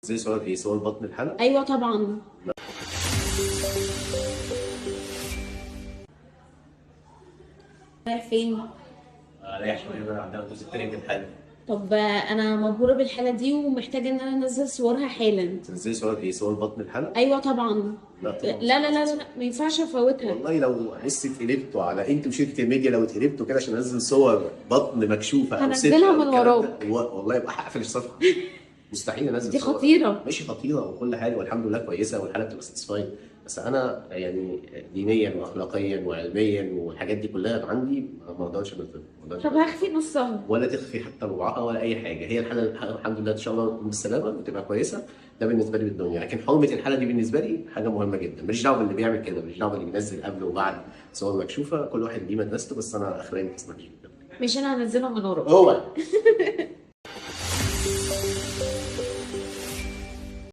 زي صور ايه؟ صور بطن الحلقة؟ ايوه طبعا. رايح فين؟ رايح شوية بقى، عندنا الجزء التاني من الحلقة. طب انا مبهوره بالحالة دي ومحتاجة ان انا انزل صورها حالا. تنزلي صور ايه؟ صور بطن الحلقة؟ ايوه طبعا. لا طبعا. لا لا لا لا، ما ينفعش افوتها. والله لو بس اتقلبتوا على انتوا وشركه الميديا، لو اتقلبتوا كده عشان انزل صور بطن مكشوفة او ست هنزلها أو من الكلام وراك. ده، والله يبقى هقفل الصفحة. مستحيل انزل دي صور. خطيرة. ماشي خطيرة وكل حاجة والحمد لله كويسة والحالة بتبقى satisfied، بس انا يعني دينيا واخلاقيا وعلميا والحاجات دي كلها عندي ما اقدرش انزلها، ما اقدرش طب أنزلها. هخفي نصها. ولا تخفي حتى ربعها ولا اي حاجة. هي الحالة الحمد لله ان شاء الله تكون بالسلامة وتبقى كويسة، ده بالنسبة لي بالدنيا. لكن حرمه الحالة دي بالنسبة لي حاجة مهمة جدا. ماليش دعوه باللي بيعمل كده، ماليش دعوه باللي بينزل قبل وبعد صور مكشوفة، كل واحد ليه مدرسته، بس انا اخلاقي ما تسمحش. مش انا هنزلهم من وراك. هو